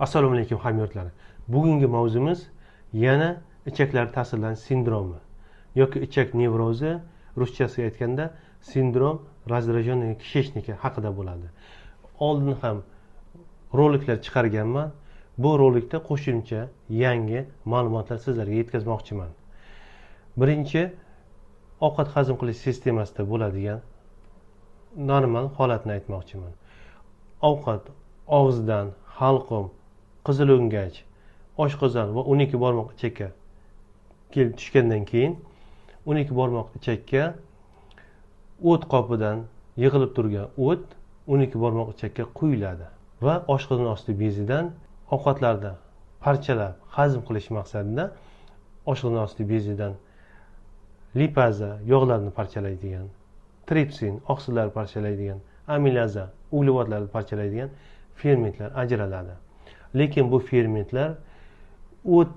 Assalomu alaykum hamyurtlar. Bugungi mavzumiz yana ichaklar ta'sirlanish sindromi yoki ichak nevrozi, ruschasiga aytganda sindrom раздраженного кишечника haqida bo'ladi. Oldin ham roliklar chiqarganman. Bu rolikda qo'shimcha yangi ma'lumotlar sizlarga yetkazmoqchiman. Birinchi, ovqat hazm qilish sistemasida bo'ladigan normal holatni aytmoqchiman. Ovqat og'izdan halqum, qizilo'ngach, oshqozon va 12 barmoq ichakka kelib tushgandan keyin 12 barmoq ichakka o't qopidan yig'ilib turgan o't 12 barmoq ichakka quyiladi va oshqozon osti bezidan ovqatlarni parchalab hazm qilish maqsadida oshqozon osti bezidan lipaza, yog'larni parchalaydigan, tripsin, oqsillarni parchalaydigan, amilaza, uglevodlarni parchalaydigan fermentlar ajraladi. Lekin bu fermentlar o't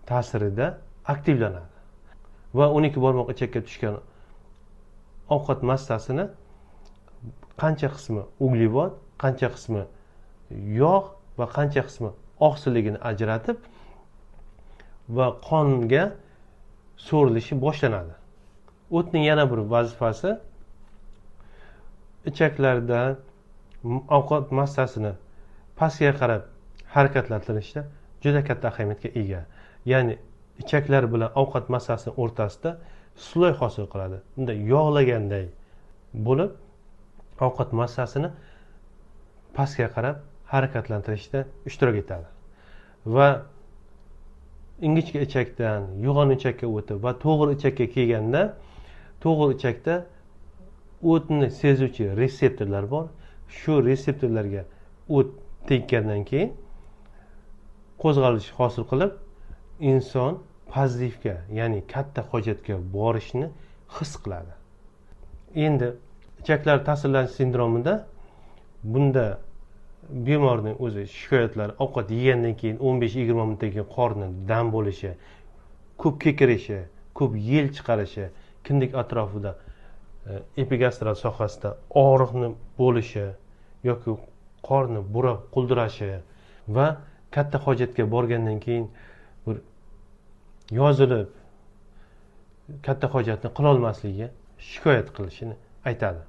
ta'sirida aktivlanadi va 12 barmoq ichakka tushgan ovqat massasini qancha qismi uglevod, qancha qismi yog' va qancha qismi oqsilligini ajratib va qonga so'rilishi boshlanadi. O'tning yana bir vazifasi ichaklarda ovqat massasini pastga qarab harakatlantirishda juda katta ahamiyatga ega. Ya'ni ichaklar bilan ovqat massasining o'rtasida sloy hosil qiladi. Unda yog'laganday bo'lib ovqat massasini pastga qarab harakatlantirishda ishtirok etadi. Va ingichka ichakdan yo'g'on ichakka o'tib va to'g'ri ichakka kelganda to'g'ri ichakda o'tni sezuvchi reseptorlar bor. Shu reseptorlarga o't tekkandan keyin qo'zg'alish hosil qilib inson pozivga, ya'ni katta hojatga borishni his qiladi. Endi ichaklar ta'sirlanish sindromida bunda bemorning o'zi shikoyatlari ovqat yegandan keyin 15-20 minutdan keyin qorni dam bo'lishi, ko'p kekirishi, ko'p yel chiqarishi, kindik atrofida epigastral sohasida og'riqni bo'lishi yoki qorni burab quldirashi va katta hojatga borgandan keyin bir yozilib katta hojatni qilolmasligi shikoyat qilishini aytadi.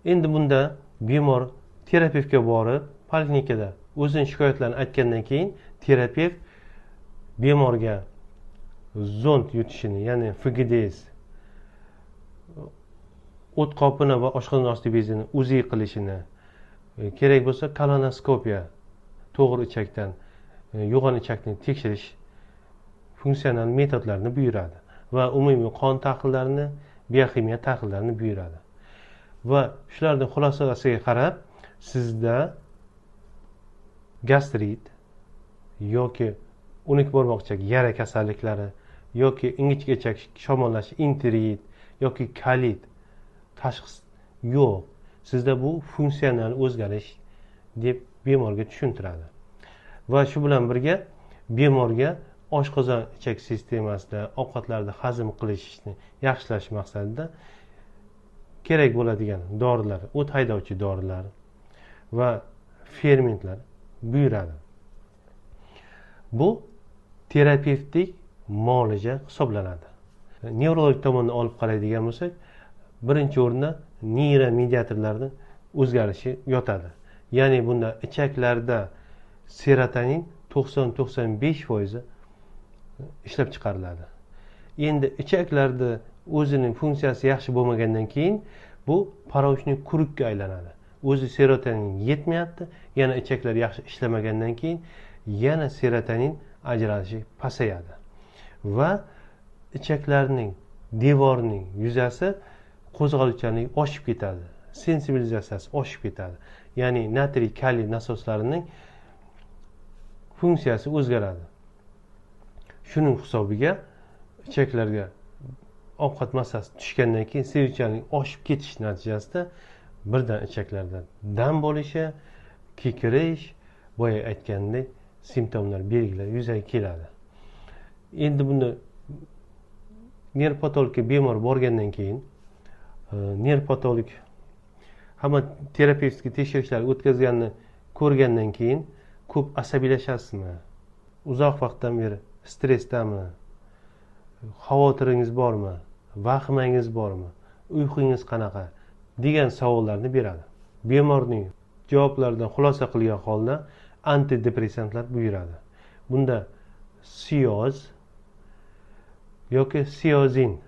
Endi bunda bemor terapevtga borib, poliklinikada o'zining shikoyatlarini aytgandan keyin terapevt bemorga zond yutishini, ya'ni FGDS, o't qopini va oshqozon osti bezini UZI qilishini, kerak bo'lsa kolonoskopiya, to'g'ri ichakdan yo'g'on ichakni tekshirish funksional metodlarini buyuradi va umumiy qon tahlillarini, bioximiya tahlillarini buyuradi. Va shularning xulosasiga qarab sizda gastrit yoki 12 barmoq ichak yara kasalliklari yoki ingichka ichak shamollash, enterit yoki kolit tashxis yo'q. Sizda bu funksional o'zgarish deb bemorga tushuntiradi. Va shu bilan birga bemorga oshqozon ichak sistemasida ovqatlarni hazm qilishni yaxshilash maqsadida kerak bo'ladigan dorilar, o't haydovchi dorilar va fermentlar buyuradi. Bu terapevtik muolaja hisoblanadi. Nevrolog tomonidan olib qaraydigan bo'lsak, birinchi o'rinda neyromediatorlarning o'zgarishi yotadi. Ya'ni bunda ichaklarda serotonin 90-95% ishlab chiqariladi. Endi ichaklarda o'zining funksiyasi yaxshi bo'lmagandan keyin bu parochniy kurukka aylanadi. O'zi serotonin yetmayapti, yana ichaklar yaxshi ishlamagandan keyin yana serotonin ajralishi pasayadi. Va ichaklarning devorining yuzasi qo'zg'aluvchanligi oshib ketadi, sensibilizatsiyasi oshib ketadi. Ya'ni natriy kaliy nasoslarining funksiyasi o'zgaradi. Shuning hisobiga ichaklarga ovqat massasi tushgandan keyin sezuvchanlik oshib ketish natijasida birdan ichaklarda dam bo'lishi, kekirish, boya aytgandek simptomlar, belgilar yuzaga keladi. Endi bunda nerv patologga bemor borgandan keyin nerv patolog hamma terapevtga tekshirishlar o'tkazganini ko'rgandan keyin Ko'p asabiylashasizmi? Uzoq vaqtdan beri stressdami? Xavotiringiz bormi? Vahimangiz bormi? Uyqungiz qanaqa? Degan savollarni beradi. Bemorning javoblaridan xulosa qilgan holda antidepressantlar buyuradi. Bunda siyoz yoki siyozin,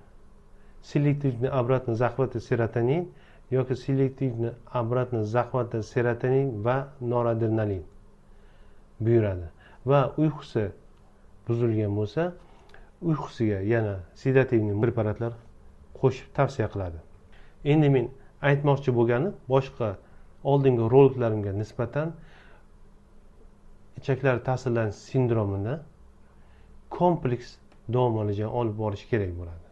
selektivniy обратный захвата serotonin yoki selektivniy обратный захвата serotonin va noradrenalin buyuradi. Va uyqusi buzilgan bo'lsa, uyqusiga yana sedativniy preparatlar qo'shib tavsiya qiladi. Endi men aytmoqchi bo'lganim, boshqa oldingi roliklarimga nisbatan ichaklar ta'sirlanish sindromini kompleks muolaja olib borish kerak bo'ladi.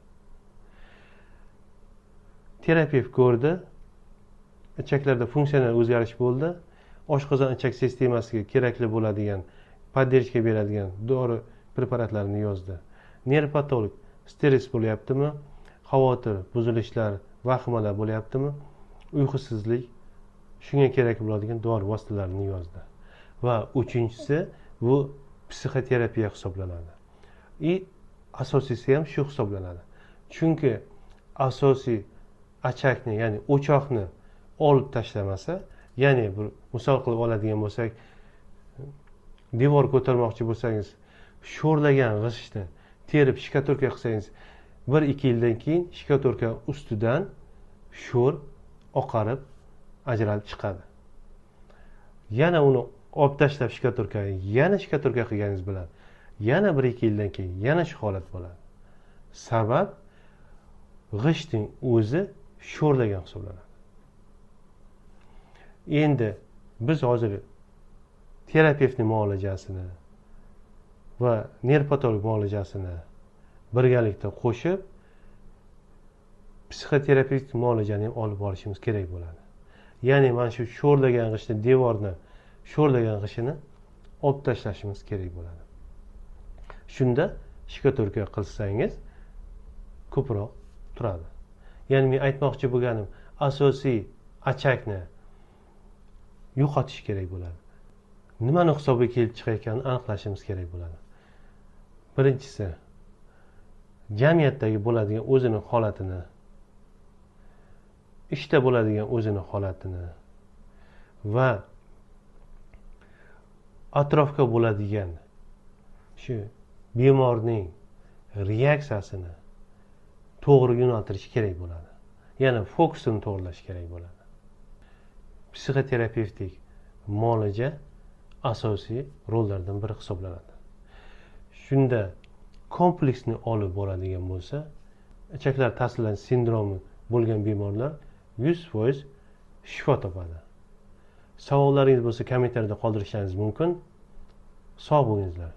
Terapevt ko'rdi, ichaklarda funksional o'zgarish bo'ldi, oshqozon ichak sistemasiga kerakli bo'ladigan, поддержка beradigan dori preparatlarini yozdi. Neyropatolog stress bo'lyaptimi, xavotir, buzilishlar, vahimalar bo'lyaptimi, uyqusizlik, shunga kerak bo'ladigan dori vositalarini yozdi. Va uchinchisi bu psixoterapiya hisoblanadi. Asosiysi ham shu hisoblanadi. Chunki asosiy achakni, ya'ni o'choqni olib tashlamasa, ya'ni bir misol qilib oladigan bo'lsak, devor ko'tarmoqchi bo'lsangiz, sho'rlagan g'ishtni terib shkaturka qilsangiz, 1-2 yildan keyin shkaturka ustidan sho'r oqarib ajralib chiqadi. Yana uni olib tashlab shkaturkani, yana shkaturka qilganingiz bilan yana 1-2 yildan keyin yana shu holat bo'ladi. Sabab g'ishtning o'zi sho'rlagan hisoblanadi. Endi biz hozir terapevtning muolajasini va neyropatolog muolajasini birgalikda qo'shib psixoterapevt muolajani ham olib borishimiz kerak bo'ladi. Ya'ni mana shu sho'rlagan g'ishtni, devorni sho'rlagan g'ishini olib tashlashimiz kerak bo'ladi. Shunda shkaturka qilsangiz ko'proq turadi. Ya'ni men aytmoqchi bo'lganim, asosiy achakni yo'qotish kerak bo'ladi. Nimani hisobiga kelib chiqayotganini aniqlashimiz kerak bo'ladi. Birinchisi, jamiyatdagi bo'ladigan o'zini holatini, ishda bo'ladigan o'zini holatini va atrofga bo'ladigan shu bemorning reaksiyasini to'g'ri yo'naltirish kerak bo'ladi. Ya'ni fokusini to'g'rilash kerak bo'ladi. Psixoterapevtik muolaja asosiy rollardan biri hisoblanadi. Shunda kompleksni olib boradigan bo'lsa, ichaklar ta'sirlanish sindromi bo'lgan bemorlar 100% shifo topadi. Savollaringiz bo'lsa kommentariyada qoldirishingiz mumkin. Sog' bo'linglar.